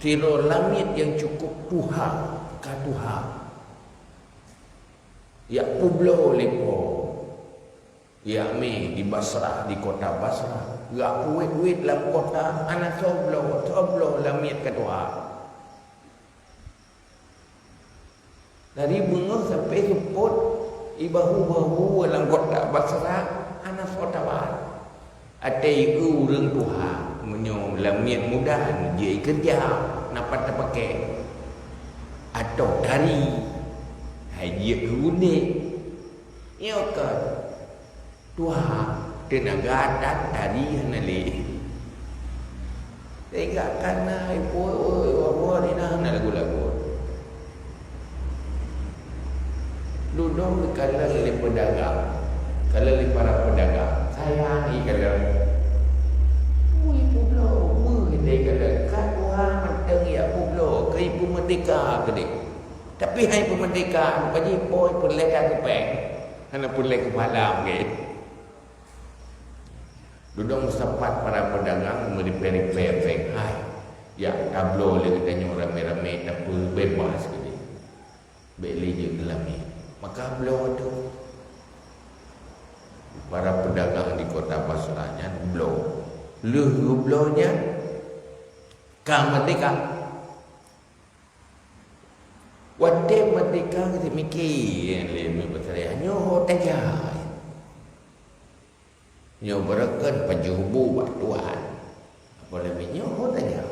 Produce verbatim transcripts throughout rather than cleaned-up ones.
Sidroe lamiet nyang cukup tuha, ka tuha. Jak peubloe lé po. Jak mé di Basrah, di kota Basrah. Jak peuwét-wét lam kota, hana soe bloe, soe bloe lamiet ka tuha. Dari beungoh sampai seupôt, i bahu-bahu lam kota Basra, hana soe tawa. Até i ureuëng tuha, meunyoe lamiet muda, jeuet keureuja, na pat tapaké. Atau tari, hai jeuet keu undéh. Nyoe ka tuha, teunaga that tari hana lé. Teuga kana, ipoi, oi, oi, oi, ina hana lagu-lagu. Dudoe geukalon lé peudagang, kalon lé para peudagang. Sayang ikalon. Ui, peubloe, ui, ikalon. Ka tuha mantong jak peubloe, keu ipeumeurdeka keudeh. Tapi hai peumeurdeka, rupa jih ipoi peureulée ka keu péng. Hana peureulée keu pahala mungken. Dudoe meusapat para peudagang meuripée-ripée péng hai. Jak tabloe lé geutanyoe ramé-ramé tapeubeubaih keudeh. Bék lé jeuet geulamiet. Maka bloe teuh. Para peudagang di kota Basra nyan bloe. Lheueh geubloe nyan, ka meurdeka. Watée meurdeka, geuteumiké lé Nabi Zakaria, nyoe ho tajak. Nyoe beureukan pajoh bu bak tuan. Apa lagée nyoe ho tajak.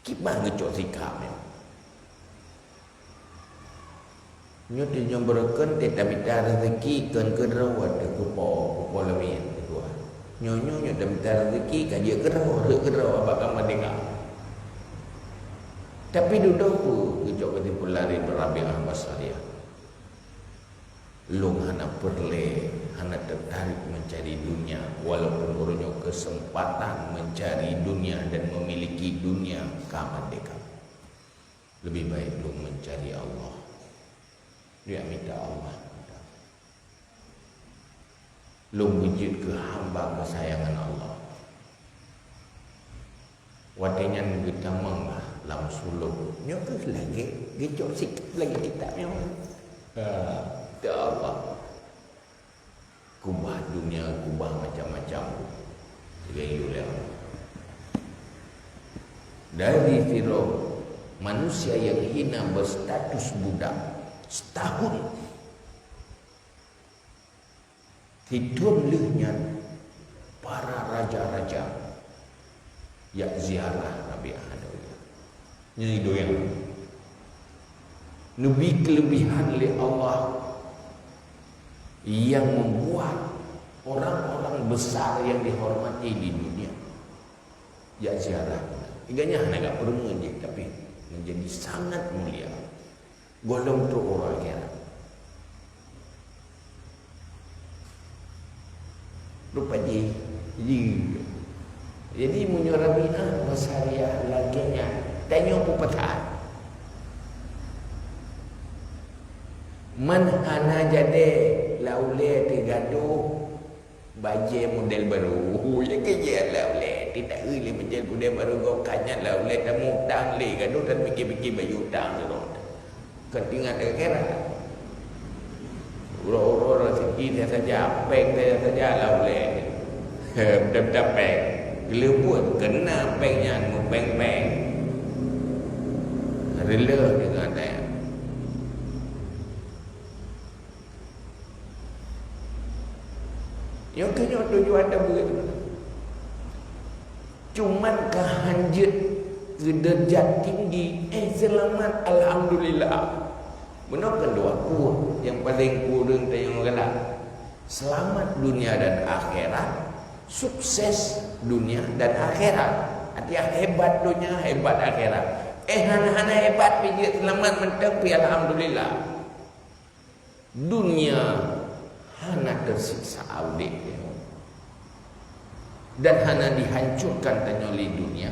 Kiban geucok sikap nyoe. Nyoe teuh nyoe beureukan teuh tamita rezeki kon keudroe ateueh keu po, keu po lamiet keudua. Nyoe, nyoe, nyoe tamita rezeki ka jeuet keudroe, rhot keudroe bak ka meurdeka. Tapi dudoe peue geucok keutimpulan lé Rabi'ah Basariah. Lôn hana peureulée, hana teutarek meuncari dunia, walaupun uroe nyoe keuseumpatan meuncari dunia dan meumiliki dunia ka meurdeka. Leubeh baik lôn meuncari Allah. Neujak mita Allah. Lôn beujeuet keu hamba keusayangan Allah. Watée nyan geutamong lam sulôb. Nyoe kheueh lagée geucok sikap lagée kitab nyoe. Ha, ya Allah. Kubah dunia, kubah macam-macam. Lagée yue lé Allah. Dari sidroe manusia nyang hina berstatus budak, setahun. Sithon lheueh nyan, para raja-raja jak ziarah Nabi Adam. Nyan i doyang. Neubi keuleubihan lé Allah nyang membuat orang-orang besar yang dihormati di dunia jak ziarah. Gobnyan hana gak peurumoh jih, tapi menjadi sangat mulia. Gohlom trok uroe akhirat. Rupa jih, jih. Jadi, meunyoe Rabi'ah Basariah lagée nyan, tanyoe peue that? Man hana jadi lam ulée teuh gadoh, bajée model barô. Ya keu jih lam ulée, teuh taeu lé bajée model barô, gob ka nyan lam ulée tamutang lé, gadoh tan pike-pike bajée utang sidroe. Ka teuingat akhirat. Uroe-uroe rezeki saja, péng saja lam ulée. Meudah-meudah péng. Geuleubuet keunan péng nyan, meupéng-péng. Reuleuh deungon nyan. Nyoe keuh nyoe tujuan tabeuet. Cuman ka hanjeuet keu deurajat tinggi, eh, seulamat, alhamdulillah. Meunoe kan doa kueh nyang paleng kureueng tanyoe galak. Seulamat dunia dan akhirat, sukses dunia dan akhirat. Artinya hebat dunia, hebat akhirat. Eh, hana-hana hebat pih jeuet seulamat mantong pih alhamdulillah. Dunia hana teusiksa udeb nyoe dan hana dihancurkan tanyoe lé dunia.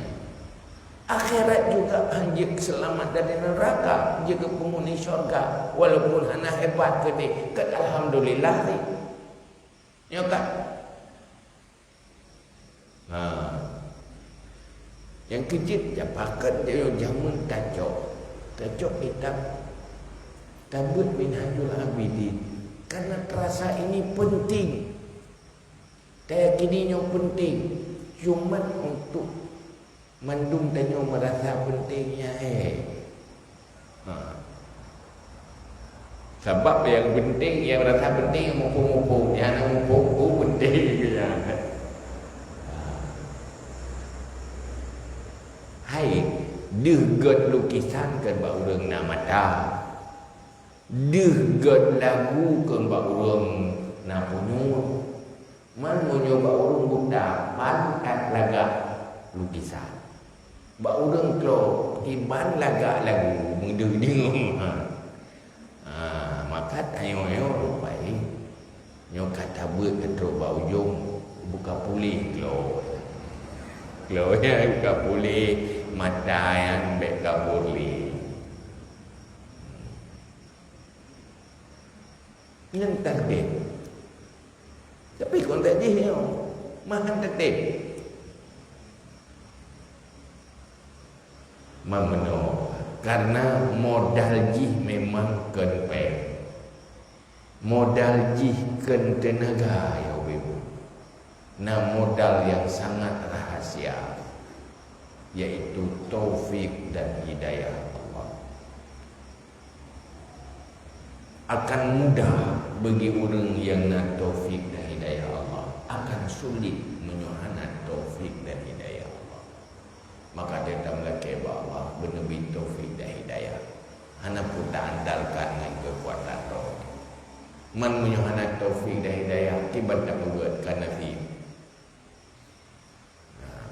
Akhirat juga hanjeuet seulamat dari neuraka, jeuet keu peunghuni syurga, walaupun hana hebat keudeh, kan alhamdulillah. Nyoe kan? Ha. Nyang keujeuet, jak pakat, jak jameun tacok. Tacok kitab, tabeuet Minhajul Abidin. Karena terasa ini penting. Tayakini nyoe penting. Cuman untuk mandum tanyoe merasa penting nyan, eh. Ha. Sabab nyang penting, nyang rasa penting, muphom-muphom. Nyang hana muphom, oh, penting keu nyan. Ha. Hai, deuh gét lukisan keu bak ureuëng na mata. Deuh gét lagu keu bak ureuëng na punyueng. Man meunyoe bak ureuëng buta, ban that lagak lukisan. Bak ureuëng klo, kiban lagak lagu meudeuh deungoe. Ha. Ha, maka tanyoe-nyoe rupai nyoe ka tabeuet keu trok bak ujong, buka puléh klo. Klo nyan buka puléh, mata nyan bék kabur lé. Nyan teutab. Tapi konteks jih nyoe, meuhan teutab. Meunyoe, karena modal jih memang kheun péng. Modal jih kheun teunaga, ya ubé. Na modal nyang sangat rahasia, yaitu taufik dan hidayah Allah. Akan mudah bagi ureuëng nyang na taufik dan hidayah Allah, akan sulit meunyoe hana taufik dan hidayah Allah. Maka tameulakée bak Allah, beuneubri taufik dan hidayah. Hana peue taandalkan ngon keukuatan droe. Man meunyoe hana taufik dan hidayah, kiban tapeugét ka nasib. Nah,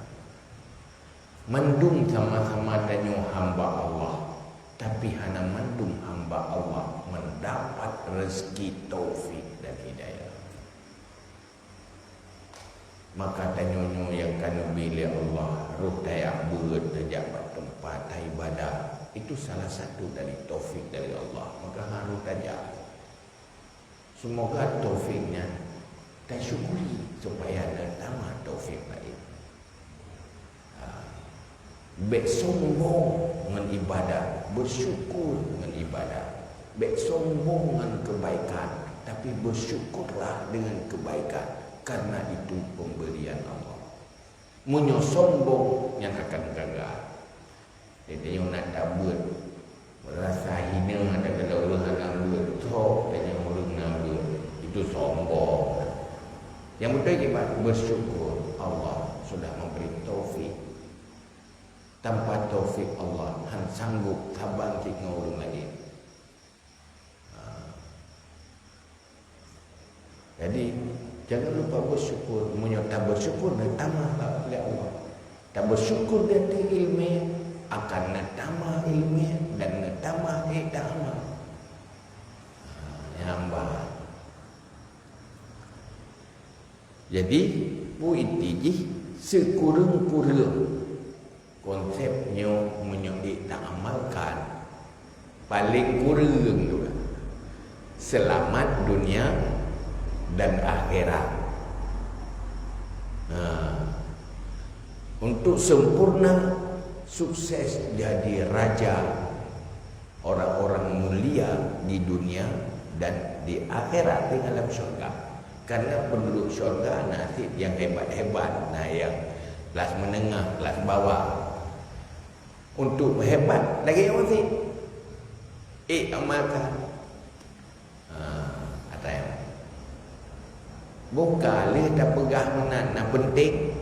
mandum sama-sama tanyoe hamba Allah, tapi hana mandum hamba Allah mendapat rezeki taufik dan hidayah. Maka tanyoe-nyoe nyang ka neubri lé Allah, roh tajak beuet, tajak bak teumpat ibadah, itu salah satu dari taufik dari Allah. Maka harôh tajak. Seumoga taufik nyan tasyukuri supaya neutamah taufik laén. Ha. Bék sombong ngon ibadah, bersyukur ngon ibadah. Bék sombong ngon kebaikan, tapi bersyukurlah dengan kebaikan, karena itu pemberian Allah. Meunyoe sombong, nyan akan gagal. Jadi, tanyoe na tabeuet, rasa hina, takalon ureuëng hana beuet, sok tanyoe ureuëng na beuet. Itu sombong. Nyang beutôi kiban, bersyukur Allah sudah memberi taufik. Tanpa taufik Allah, han sanggup saban cit ngon ureuëng laén. Ha. Jadi, jangan lupa bersyukur. Meunyoe tabersyukur, neutamah bak lé Allah. Tabersyukur di ateueh iéleumé, akan neutamah iéleumé dan neutamah ék taamal. Ha, nyan bah. Jadi, peue inti jih, sikureueng-kureueng konsep nyoe meunyoe ék taamalkan, paleng kureueng dua, seulamat dunia dan akhirat. Nah, untuk sempurna, sukses jadi raja, orang-orang mulia di dunia dan di akhirat di alam syurga. Karena penduduk syurga na cit nyang hebat-hebat, na nyang kelas menengah, kelas bawah. Untuk hebat lagèe nyoe cit, ék amalkan. Ha, atai. Buka lé tapeugah meunan, na penting.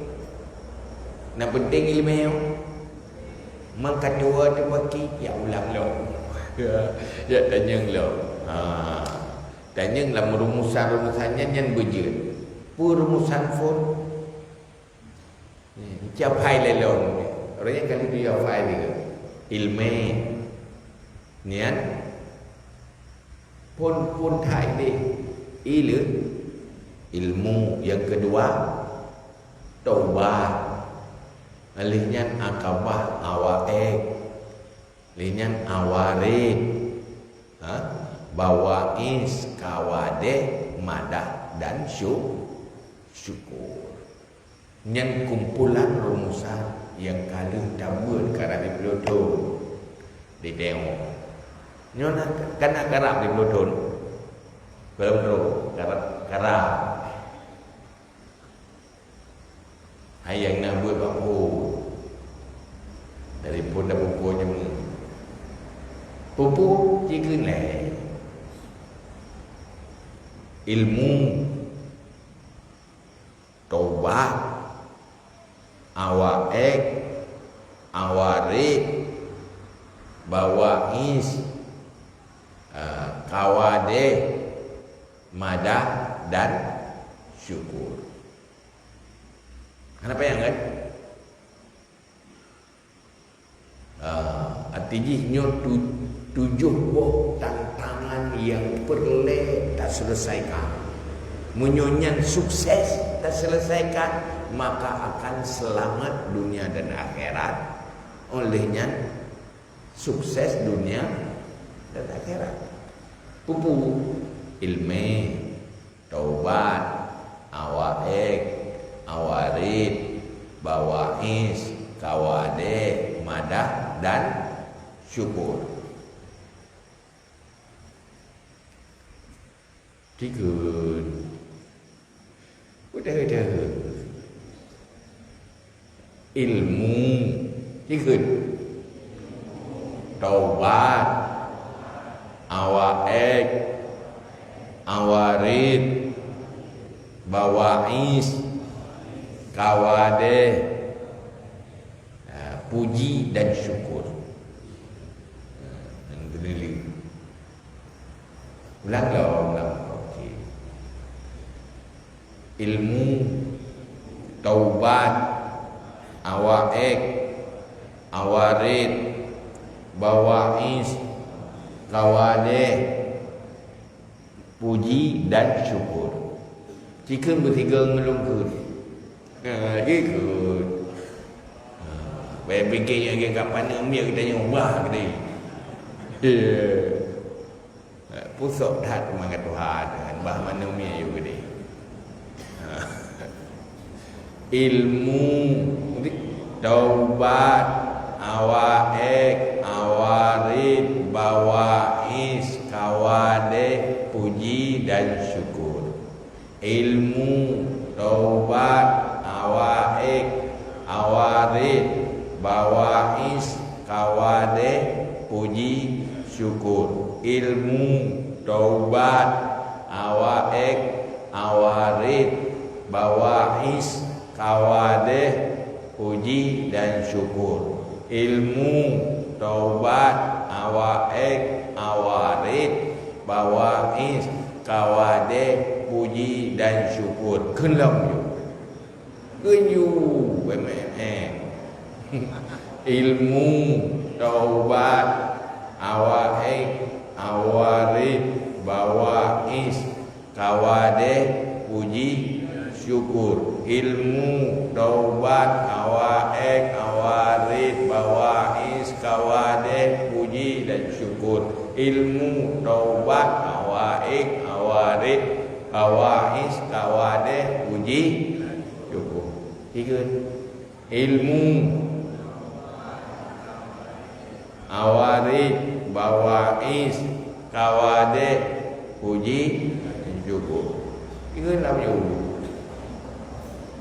Na penting iéleumé nyoe. Mangkatua teubaki, ya ulang lom. Ya tanyong lom. Ha. Tanyong lam rumusan-rumusan nyan, nyan beujeuet. Peue rumusan phôn? Ih, hana hafai lé lôn. Ureueng nyan ka lheueh hafai lé. Iéleumé. Nyan. Phôn-phôn that deh. Iéleumé. Ilmu. Nyang keudua, taubat. Lheueh nyan akabah, awaiq. Lheueh nyan awarid. Ha? Bawais, kawadeh, madah, dan syu-, syukur. Nyan kumpulan rumusan Nyang ka lheueh tabeuet karab di ploh thon ditengok. Nyoe na, ka na karab di ploh thon. Gohlom troh karab, karab. Hai nyang na beuet bak phon. Dari phon dah pupuk nyoe. Pupuk jikheun lé. Ilmu, taubat, awa ék, awa rét, bawa is, eh, kawadeh, madah dan syukur. Hana payah kan? Ah, arti jih nyoe tu-, tujoh boh tantangan nyang peureulée taseuleusaika. Meunyoe nyan sukses taseuleusaika, maka akan seulamat dunia dan akhirat. Óh lheueh nyan sukses dunia dan akhirat. Peue-peue? Ileumé, taubat, awa ék, awa rét, bawa is, kawadeh, madah dan syukur. Jikheun. Udeh-udeh. Ilmu. Jikheun. Taubat. Awa ék. Awa rét. Bawa is. Kawadeh. Ha, puji dan syukur. Ha, nyang keulileng. Ulang lom, ulang. Okey. Ilmu, taubat, awa ék, awa rét, bawa is, kawadeh, puji dan syukur. Jikheun beusigoe ngon lôn kheun. Ha, jikheun. Ha, bèk pikée nyoe lagèe ka paneuk miet geutanyoe, bah geude. Pusok that mangat Tuhan, bah manusia yue geude. Ilmu, taubat, awa ék, awa rét, bawa is, kawadeh, puji dan syukur. Ilmu, taubat, awa ék, awa rét, bawa is, kawadeh, puji, syukur. Ilmu, taubat, awa ék, awa rét, bawa is, kawadeh, puji dan syukur. Ilmu, taubat, awa ék, awa rét, bawa is, kawadeh, puji dan syukur. Kheun lom yue. Kheun yue, B M M. Ilmu, taubat, awa ék, awa rét, bawa is, kawadeh, puji, syukur. Ilmu, taubat, awa ék, awa rét, bawa is, kawadeh, puji dan syukur. Ilmu, taubat, awa ék, awa rét, bawa is, kawadeh, puji, syukur. Tiga. Ilmu, awa rét, bawa is, kawadeh, puji, syukur. Tiga lam nyoe.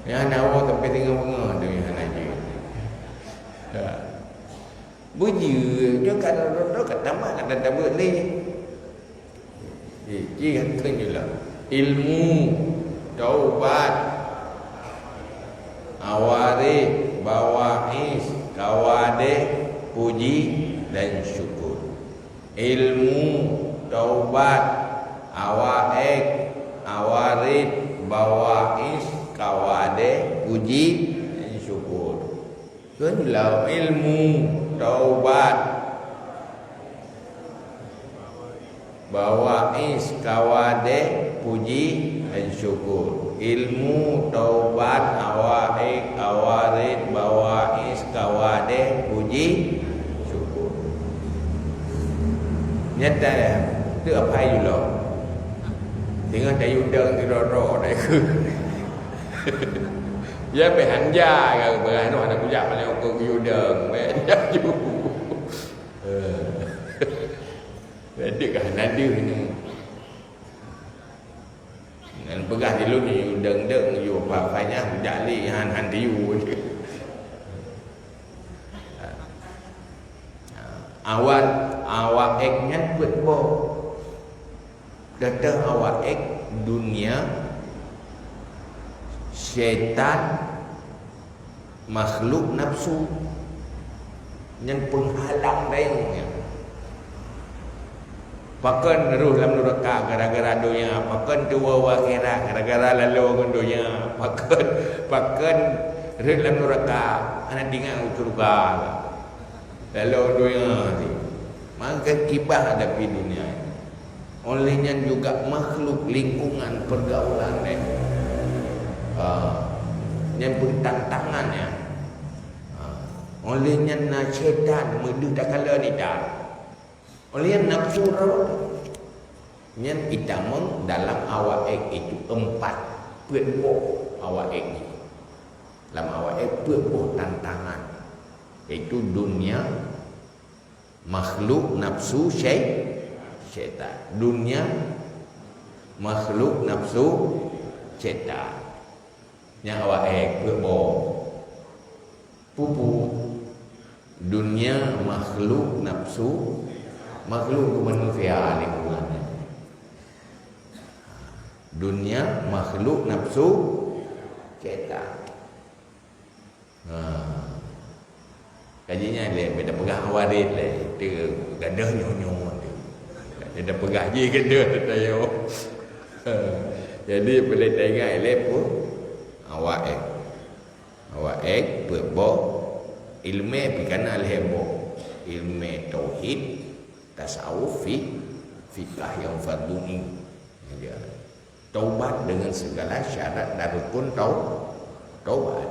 Nyang hana woe sampai singoh beungoh tu nyang hana jeuet. Ya. Beujeuet, nyoe ka rot-rot ka tamat, ka tabeuet lé. Ji, ji kheun lom. Ilmu, taubat, awa rét, bawa is, kawadeh, puji dan syukur. Ilmu, taubat, awa ék, awa rét, bawa is, kawadeh, puji dan syukur. Kheun lom ilmu, taubat, bawa is, kawadeh, puji dan syukur. Ilmu, taubat, awa ék, awa rét, bawa is, kawadeh, puji, syukur. Nyata ya, tu apa yue lom? Singoh tayue dong di rot-rot dah ikut. Ya, beh hanja ka beurah tu, hana kujak paléng ukeue geuyue dong. Beh hanja ju. Eh. Beh deuek ka hana deuh ni. Ngon peugah di lôn yue dong-dong, yue apa-apa nyan, kujak lé, han, han tiyue. Awak, awak ék nyan peuet boh. Teuntang awak ék, dunia, syaitan, makhluk nafsu. Nyan peunghalang dayong nyan. Pakon rôh lam nuraka gara-gara donya, pakon tuwoe u akhirat gara-gara lalo ngon donya, pakon, pakon rhot lam nuraka hana tinggai u syeuruga. Lalo donya teuh. Maka kiban hadapi dunia. Oleh nyan juga makhluk lingkungan pergaulan, eh. Ha. Nyan pun tantangan nyan. Ha. Oleh nyan na syaitan meudeuh takalon ita. Oleh nyan nafsu rawa. Nyan itamong dalam awak ék itu empat, peuet boh awak ék itu. Lam awak ék peuet boh tantangan, yaitu dunia, makhluk, nafsu, syai-, syaitan. Dunia, makhluk, nafsu, syaitan. Nyan awak ék peuet boh. Pupu, dunia, makhluk, nafsu, makhluk tu manusia lingkungan nyan. Dunia, makhluk, nafsu, syaitan. Ha. Kaji nyan lé, beda peugah warit lé, itu gadoh nyoe-nyoe tu. Beda peugah ji gadoh tatayo. Ha. Jadi boleh taingat lé pun awak ék. Awak ék peuet boh, ileumé pih kana lhèe boh. Ileumé tauhid, tasawuf, fi-, fikah nyang fardhu ain. Ya. Taubat dengan segala syarat dan rukun tau-, taubat.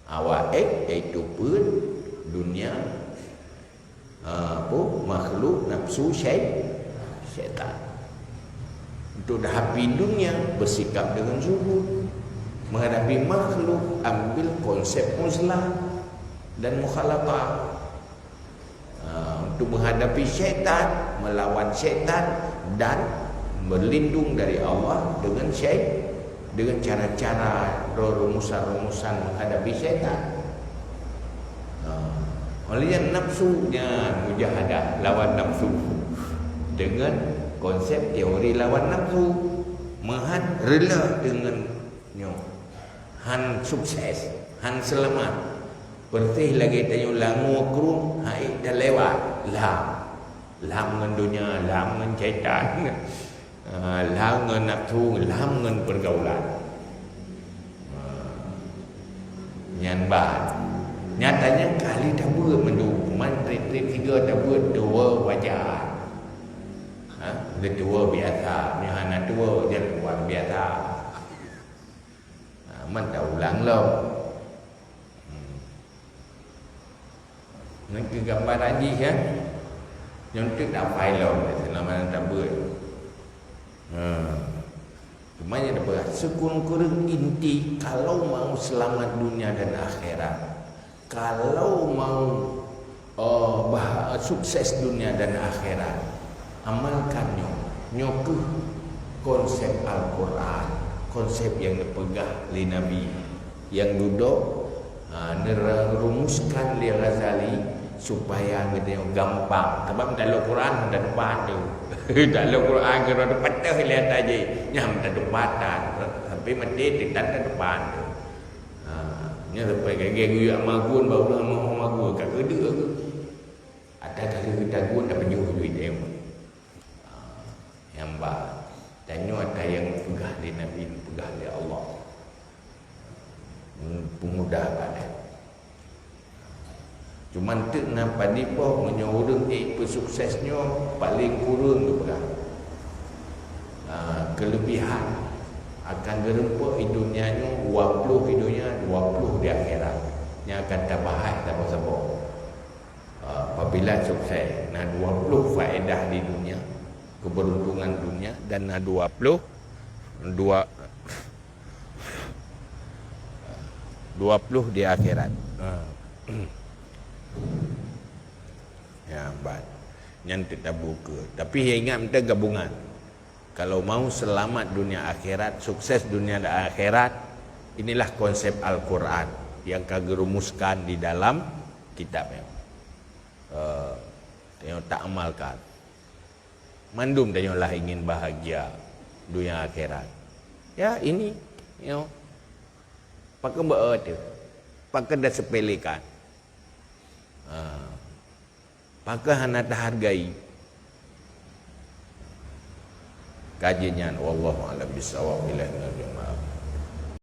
Awak ék yaitu peuet, dunia, ha, apa, makhluk, nafsu, syai-, syaitan. Untuk hadapi dunia, bersikap dengan zuhud. Menghadapi makhluk, ambil konsep uzlah dan mukhalatah. Ha, untuk menghadapi syaitan, melawan syaitan dan berlindung dari Allah dengan syai-, dengan cara-cara, rumusan-rumusan menghadapi syaitan. Ha, oleh nyan nafsu nyan mujahadah lawan nafsu dengan konsep teori lawan nafsu. Meuhan rela dengan nyoe. Han sukses, han seulamat. Persis lagèe tanyoe langue krueng, hai talewat. Lam. Lam ngon donya, lam ngon syaitan. Ah, lam ngon nafsu, lam ngon pergaulan. Ah, nyan ban. Nyata nyan kali tabeuet mandum, man trép-trép sigoe tabeuet tuwoe wajar. Ha? Geutuwoe biasa, nyoe hana tuwoe, jan luar biasa. Ha, man taulang lom. Hmm. Nyan keuh gambaran jih, ya. Nyoe teuk dapai lom, seulama tabeuet. Ha. Cuma nyang dipeugah, sikureueng-kureueng inti, kalau mau selamat dunia dan akhirat, kalau mau, eh, bah-, sukses dunia dan akhirat, amalkan nyoe. Nyoe keuh konsep Al-Quran, konsep nyang dipeugah lé Nabi. Nyang dudoe, ha, neurumuskan lé Ghazali supaya geutanyoe gampang. Sabab dalam Quran hana teumpat tu. Dalam Quran keu droe patah lé ata jih. Nyan hana teumpat tan. Sampai maté teutan hana teumpat tu. Ha, nyan sampai gagèe geuyue magun, baru hana mau magun. Ka geudeuk. Ata ka geutagun, ata pajoh duit nyoe. Ha, nyang ba. Tanyoe ata nyang peugah lé Nabi, peugah lé Allah. Hmm, peumudah padan. Cuman teuk na padub boh meunyoe ureueng ék peusukses nyoe paléng kureueng geupeugah. Ah, keulebihan akan geurumpok di dunia nyoe dua ploh di dunia, dua ploh di akhirat. Nyan akan tabahas saboh-saboh. Ah, apabila sukses, na dua ploh faedah di dunia, keberuntungan dunia, dan na dua ploh, dua, dua puluh di akhirat. Ha. Ya, ban. Nyan teuk tabuka. Tapi ingat mantong gabungan. Kalau mau selamat dunia akhirat, sukses dunia dan akhirat, inilah konsep Al-Quran yang ka geurumuskan di dalam kitab nyoe. Eh, tanyoe taamalkan. Mandum tanyoe lah ingin bahagia dunia akhirat. Ya, ini, you know, pakon beu teuh, pakon dah sepelekan. Ha. Pakon hana tahargai kajian nyan. Wallahu a'lam bishawab. Ila